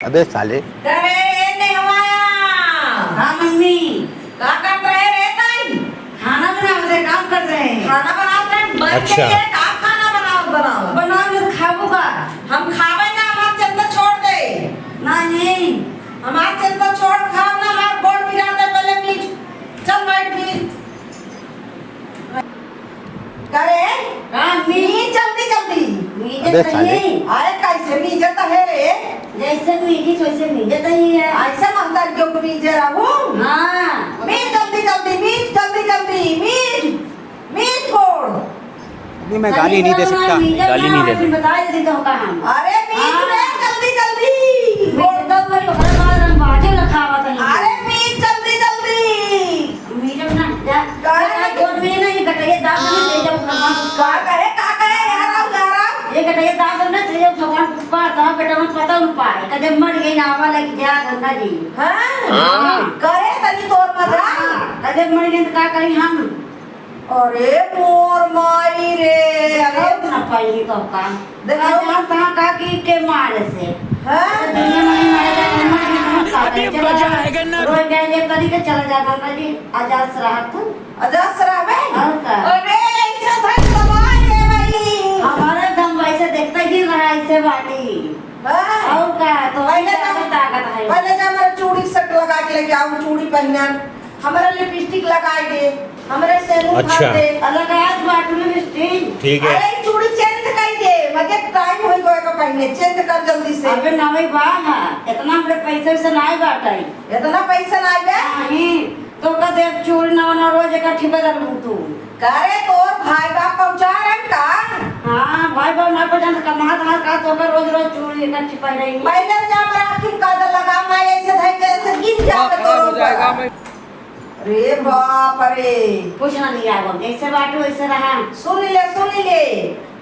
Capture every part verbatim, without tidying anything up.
अबे साले। अरे, ए नेहवाया। हाँ, मम्मी। का करत रहे रे ताई? खाना बनावत रहे, काम करत रहे। खाना बनावत रहे, बन अच्छा। गई है, का खाना बनावत, बनावत? बनावत खाबू का? हम खाबे ना, हमार चिंता छोड़ दे। नहीं। हमार चिंता छोड़, खाओ ना, हमार गोड़ पिरात है, पहले मीठ। चल बैठ भी। करे? हाँ, मी। मी जल्दी, जल्दी। मीजत अबे साले। नहीं। अरे, कैसे मीजत है रे? जैसे मीजी, वैसे मीजत ही है। ऐसे महतारी क्यों मीजे रहू? हाँ। मी जल्दी, जल्दी, मी जल्दी, जल्दी, मी, मी गोड़। नहीं, मैं गाली नहीं दे सकता, गाली नहीं दे सकता। बता देती तो का हम। अरे, मी हाँ। रे, जल्दी, जल्दी। गोड़ दो भाई, ओकरे बाद हम बाजे लखावत हैं। अरे, मी जल्दी, जल्दी। मीजब ना, जा। का जा, है? गोद में ना, ये गटैया दाब ना, दे जाओ भगवान। का कहे, का कहे, यहाँ आओ, यहाँ आओ। ये गटैया दाब ना, दे जाओ भगवान, ऊपर दाब, बेटा, मत पता उन पाए। कदे मर गई ना, आवा लेके जा, गंगा जी। हाँ? हाँ। करे तनी तोर मजा। हाँ, कदे मर गई तो का करी हम? अरे मोर माई रे, अरे। देखो ना पाई तो का। देखो। आज आज तहाँ का की के मारे से। हाँ? तो दुनिया में नहीं मारे जाते, मारे जाते, हम का करें? चला जा। रोज जाए, ये करी के चला जा, गंगा जी, आजाद से रहा तू। आजाद से रहबे? और का? अरे, ऐसे धन दबाए रे भाई। हमारा दम वैसे देखते ही रहा, ऐसे बाटी। हाँ। और का? तो पहले ऐसे तो, ताकत है। पहले तो हमारा चूड़ी set लगा के लेके आओ, चूड़ी पहना, हमारा lipstick लगाए दे, हमारे सेनूर अच्छा। भर दे। अलग आज बाटू में lipstick। ठीक है। अरे, चूड़ी change कर दे, मतलब time हो गया का पहले, change कर जल्दी से। अबे ना भाई, वाह, इतना हमरे पैसे से ना बाटे। इतना पैसा ना बे? नहीं, तो का देख चूड़ी नवा नवा रोज इकट्ठी बदल तू। करे तोर भाई बाप पहुँचा रहे का? हाँ, भाई बाप ना पहुँचा तो कमात हमार का तो का रोज रोज चूड़ी इकट्ठी पहन रही। पहले जा बड़ा किन काजल लगा, मैं ऐसे धई के ऐसे गिर जावे तो रोज जाएगा। रे बाप रे। कुछ ना नहीं आवा, जैसे बाटू वैसे रहा। सुन ले, सुन ले,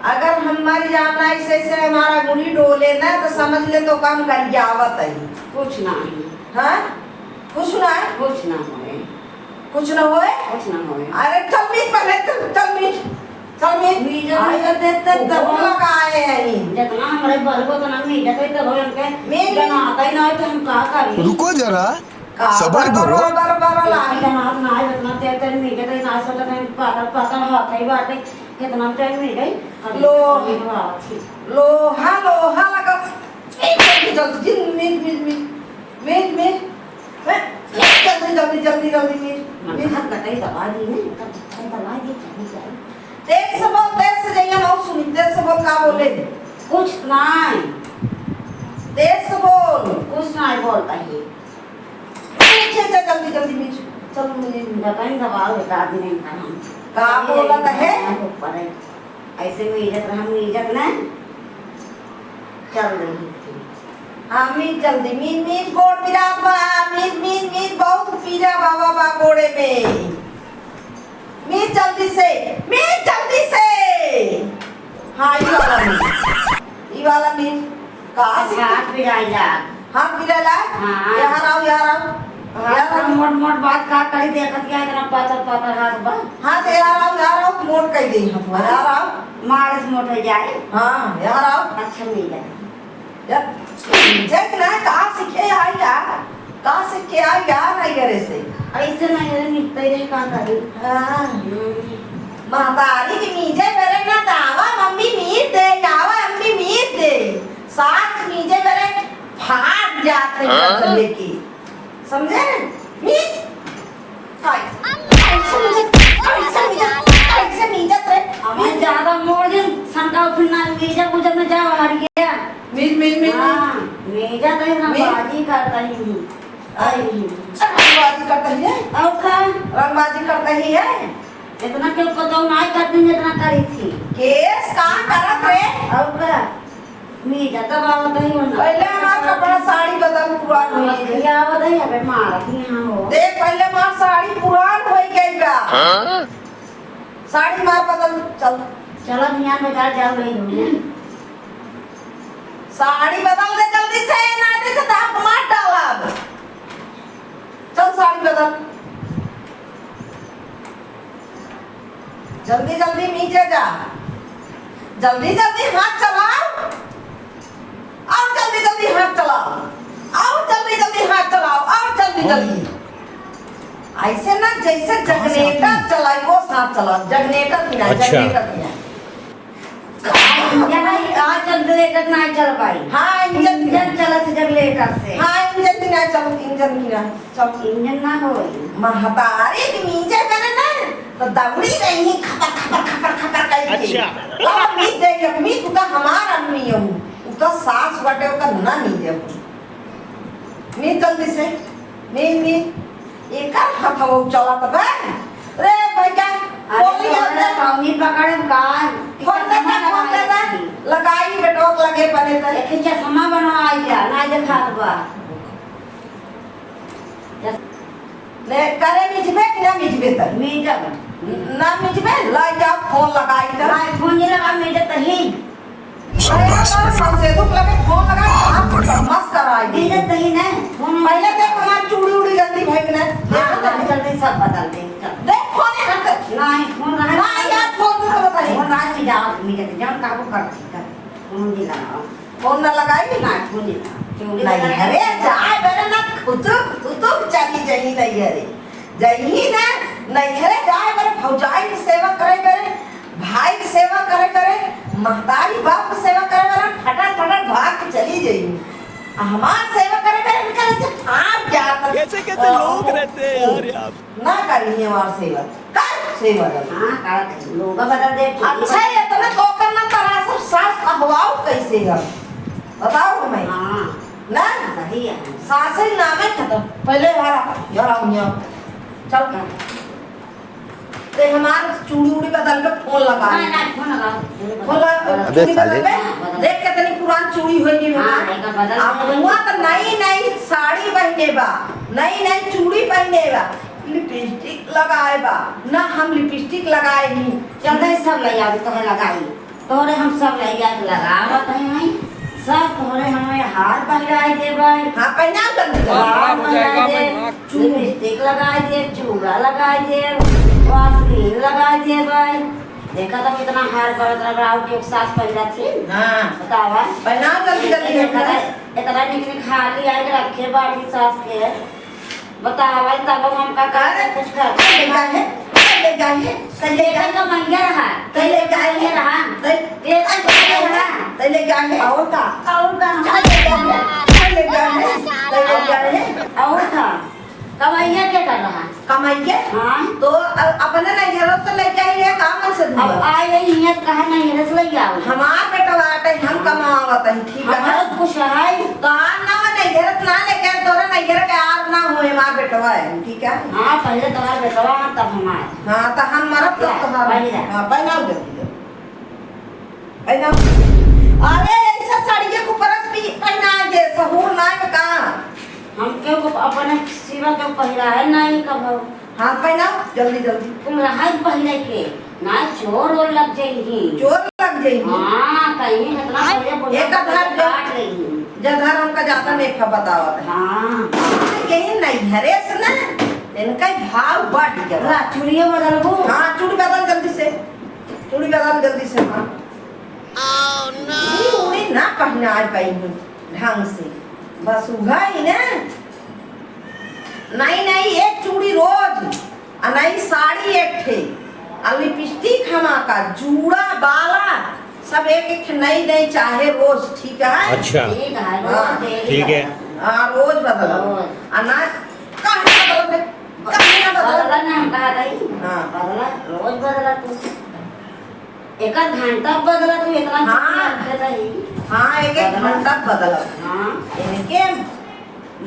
अगर हमारी जान ऐसे ऐसे हमारा मुड़ी डोले ना तो समझ ले तो काम कर जावत है। कुछ ना है। हाँ? कुछ ना है? कुछ ना होए। कुछ ना होए? कुछ ना होए। अरे चल मीज पहले, चल, चल मीज। चल मीज। मीज अरे, तो देते तब भूख लगा आए हैं मीज। जितना हमरे बल को उतना मीज देते तब हम के मीज, मीज। बनाता ही ना हो तो हम का करें? रुको जरा, का सबर बर-, करो। बर-, बर-, बर-, बर-, बर-, इतना हाथ ना आए, इतना तेल, तेल मीज देते ना सोचते हैं, पाता, पाता हाथ ही बाटे, कितना टाइम मिल गई? लो। लोहा, लोहा लगा। मीज, जल्दी, जल्दी, मीज, मीज, मीज। मीज, मीज, मीज। ए, जल्दी, जल्दी, जल्दी, जल्दी, मीज, मीज। मन हाथ कटाई दबा दी नहीं, तब कटाई दबा दी, चली जाए। तेज से बोल, तेज से जइया, मऊ सुनी, तेज से बोल, का बोले? कुछ नाई। तेज से बोल। कुछ नाई बोलता है। चल, चल, चल, जल्दी, जल्दी, मीज। चल, मीज। दबाई दबाओ, एक आदमी नहीं था हम। का बोलत है? ऊपर है। ऐसे मीजत रहा, मीजत ना चल रही थी। हाँ, मीज जल्दी, मीज, मीज गोड़ पिरात बा, मीज, मीज, मीज बहुत पीरा बाबा बा गोड़े में। मीज जल्दी से, मीज जल्दी से। हाँ, ई वाला मीज, ई वाला मीज। का अच्छा, हाथ पिराइला। हाथ पिराइला? हाँ। यहाँ आओ, यहाँ आओ। हाँ, यहाँ आओ। मोट मोट बात का करी, देखत क्या इतना पातर पातर हाथ बा। हाँ, तो यहाँ आओ, यहाँ आओ, मोट कह दे हाथ बा, यहाँ आओ। मार से मोट हो जाए। हाँ, यहाँ आओ। अच्छा मिल जाए। जब जब ना का सीखे आई यार, का सीखे आई यार, नहीं करे से। ऐसे नहीं करे, मिलते रहे, का करी? हाँ। हम्म। महतारी के मीजे मेरे ना दावा, मम्मी मीज दे, दावा, मम्मी मीज दे। सास मीजे मेरे फाट जात है घर से हाँ? लेके। समझे? मीज। आई, ऐसे मीजत, ऐसे मीजत, ऐसे मीजत रे। हमें ज्यादा मोड़ दिन, संका उठना, मीजा पूजा में जावा हरिया। मीज, मीज, मीज, मीज। हाँ, मीजा तो हम मीज। बाजी करता ही नहीं। आई नहीं। रंगबाजी करता ही है? और का? रंगबाजी करता ही है? इतना क्यों पता नहीं करती, जितना करी थी। केस का करत रे? और का? मीजा दबावत ही हो ना। पहले हमार कपड़ा साड़ी बदल पुरान हो गई। ये आवत है, अबे मारत ही यहाँ हो। देख, पहले हमार साड़ी पुरान हो गई बा। हाँ? साड़ी मार बदल, चल। चलो, मियाँ बाजार जाओ, नहीं होंगे। साड़ी बदल दे जल्दी से, ना दे से दांत मार डालब। चल, साड़ी बदल। जल्दी, जल्दी नीचे जा। जल्दी, जल्दी हाथ चलाओ। और जल्दी, जल्दी हाथ चलाओ। चलिए। ऐसे ना, जैसे जनरेटर चलाई, वो साथ चलाओ। जनरेटर की ना, अच्छा। जनरेटर की ना। इंजन आई, आज जनरेटर ना चल पाई। हाँ, इंजन की ना। इंजन चलत जनरेटर से। हाँ, इंजन की ना चल, इंजन की ना चल। इंजन ना होई। महतारी के नीचे करे ना, तो दौड़ी रही है, खपर, खपर, खपर, खपर करके। अच्छा। और मीत दे, मीत, उ तो हमार अम्मी है, उ तो सास बटे, उ तो ना नीचे। मीत जल्दी से, मीत, मीत। एकर हथवा चलत बा। रे भैया, अरे, बोली तो हम हमरा दे। पानी पकड़ब का? फोन दे, फोन दे, लगाई बेटवा के लगे बने त। एक चश्मा बनवाई जा, ना देखात बा। ले, करे मिजबे कि ना मिजबे त? मिजब। ना मिजबे, लाई जाओ, फोन लगाई त। लाई, फोन नहीं लगा, मिजत ही। अरे, तो संसेदुक लगे फोन लगा, बहुत बढ़िया। मस्त कराई दे। मिजत ही ना, फोन पहले देख हमार चूड़ी उड़ी गंदी भई ना। हाँ, हाँ, चल दे, सब बदल दे, चल। देख फोन है, हट। नहीं, फोन रहा। ना, यार, फोन तो बताइए। फोन रहा, मिजाज, मिजत, जान काबू कर, कर। फोन नहीं लगा। फोन न लगाई? ना, फोन नहीं लगा। चूड़ी नहीं, लगा। अरे, जाए बरे ना, खुतुक, खुतुक चली जही नहीं, अरे। जही ना, नैहरे जाए बरे भौजाई के सेवा करे बरे, भाई के सेवा करे बरे, महतारी बाप के सेवा करे बरे, फटाक फटाक भाग के चली जही। आ हमार सेवा करे बरे इनका से फाट जात। कैसे कैसे ओ, लोग ओ, रहते हैं ओ। यार, यार। ना करी हमार सेवा। कर सेवा कर। हाँ, करत है। लोग बदल दे। अच्छा, इतना तो कर ना करा, सब सास अगवाओ कैसे हम? बताओ हमें। हाँ। ना? सही है। सासे नामे खत्म। पहले यार, यार आओ यहाँ। चल। हाँ। ते हमार चूड़ी उड़ी बदल के फोन लगा। ना, ना, फोन लगा। फोन लगा, अबे चूड़ी बदल साले। के। हाँ, बदल। देख कितनी पुरान चूड़ी होई गई हाँ, हमार। एक बदल अब के। हुआ तो नई नई साड़ी पहने बा, नई नई चूड़ी पहने बा। लिपस्टिक लगाए बा, ना हम लिपस्टिक लगाए ही। चल दे, सब ले आवे, तोहे लगाई। तोरे हम सब ले आवे, लगावत हई। सब तोरे हमें हार पहिराए देबै। हाँ, पहिना कर दे। हार पहिराए देब, लिपस्टिक लगाए देब, चूड़ा लगाए देब, वासलीन लगाए देबै। देखा तो कितना हार पड़त रहा, और के सास पहिरा थी। हाँ। बतावा। पहिना जल्दी, जल्दी, इतना, इतना निक निक हार लिया के रखे बाटी सास के। बतावा, तब हम का, का अरे, कुछ कर। तै ले जाए, तै ले जाए, तै ले जाए। तेरे का मंगे रहा। तै ले जाए। मंगे रहा। तै, तेरे का मंगे रहा। तै ले जाए। और का? और का? तै ले जाए, तै ले जाए, तै ले जाए। और का? कमैया के कर रहा? कमैया? हाँ। तो अ-, अपने नैहरों से ले जाए, ये काम से अब दूंगा। आए रही हियाँ तो कहा नैहरे से ले आओ। हमार बेटवा आटे, हम कमावत हई, ठीक है? हमारा कुछ है। तो आर ना हो, नैहरे से ना लेके आए, तोरे नैहरे के आर ना हो, हमार बेटवा है, ठीक है? हाँ, पहले तोहार बेटवा, तब हमार। हाँ, तो हम मरब, तब या, तोहार। पहले। हाँ, पहनाओ दे दियो। पहनाओ। अरे, ऐसा साड़िया के ऊपर भी पहना दे, सहूर ना है का? हम केहू को अपने सिवा के पहिरा है नहीं कबो। हाँ, पहनाओ, जल्दी, जल्दी। कुल रहा है पहिरे के, ना चोर ओर लग जाइही। चोर लग जाइही? हाँ, कहीं इतना आय, पहले बोला एक आधार तो जो काट लेही। जगह हमका ज्यादा नहीं था बतावत है। हाँ। यही नहीं घरे से ना, इनका ही भाव बढ़ गया। ला, चूड़िया बदलबू? हाँ, चूड़ी बदल जल्दी से। चूड़ी बदल जल्दी से, हाँ। Oh, no! चूड़ी उड़ी ना पहनाए पाई हूँ ढंग से। बस उगा ही ना। नहीं, नहीं, एक चूड़ी रोज, आ नहीं साड़ी एक ठे, आ लिपस्टिक हमाका, जूड़ा, बाला, सब एक एक ठे नई नई चाहे रोज, ठीक है? अच्छा। ठीक है, रोज हाँ। Daily ठीक है। बदल। हाँ, रोज बदल। रोज। आ ना, काहे बदल दे? काहे ना बदल? बदला ना, हम कहा रही। हाँ। बदला, रोज बदला तू। एक आध घंटा बदला तू, इतना हाँ। छुट्टी रखे रही। हाँ, एक एक बदला। घंटा बदला। हाँ। इनके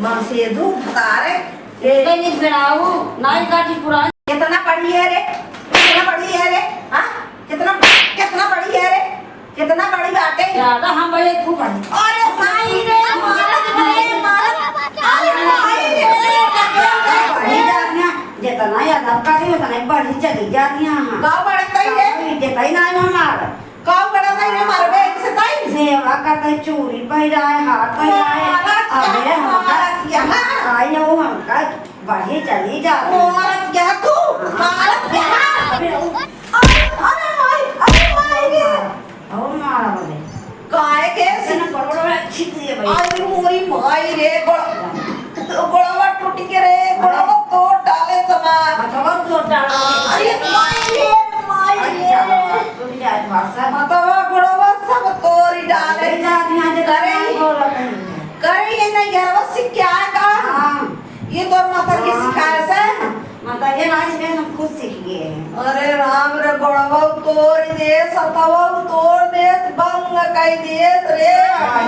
मनसेधु भतारे के इसका ये बेड़ाऊ, नाई काटी पुरानी। कितना पढ़ी है रे? कितना पढ़ी है रे? हाँ? कितना, कितना पढ़ी है रे? कितना पढ़ी बाटे? ज्यादा हम बड़े खूब पढ़ी। अरे माई रे, मारत रे, मारत। अरे माई रे, पढ़ी जाती हैं। जितना याद आप करी, उतना ही बढ़ी चली जाती हैं। हाँ। का पढ़त है ये? जितना ही नाम हमारा। काऊ करत है रे मारबे इनसे ताई? सेवा करत है, चूड़ी पहिराए, हार पहिराए। मारत अबे क्या? हमका मारत क्या? आई ना वो हमका बढ़े चली जाती। मारत क्या तू? हाँ। मारत क्या? अबे वो अरे, अरे माई, अरे माई रे। और मारा बोले। काहे के? इतना बड़ बड़ खींच लिए भाई। अरे मोरी माई रे, गोड़-, गोड़वा टूट के रे। नहीं, घरवा सीख के आए का? हाँ। ये तोर माता के हाँ। सिखाए से? माता के ना सीखे, हम खुद सीख गए हैं। अरे राम रे, गोड़वा तोड़ दे, सतवा तोड़ दे, बंग कई दे रे।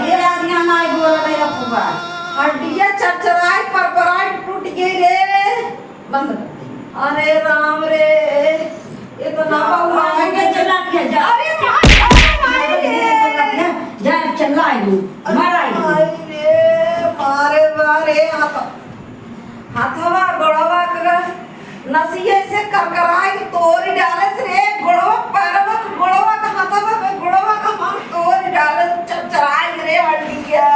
ये आदमी ना बोल रहे फूफा। हड्डियाँ चरचराई, परपराई टूट गई रे। बंद कर दे। अरे राम रे, इतना हाँ, बउआ आगे है। चला के जा। अरे माई, अरे माई रे। जा, चला आई, मार आई। माई रे, मारे मारे, हाथ, हाथवा गोड़वा के नसिया से करकराई तोड़ डाले से रे, गोड़वा पैरवा के, गोड़वा के हाथवा के, गोड़वा के हम तोड़ डाले, चरचराई रे हड्डिया।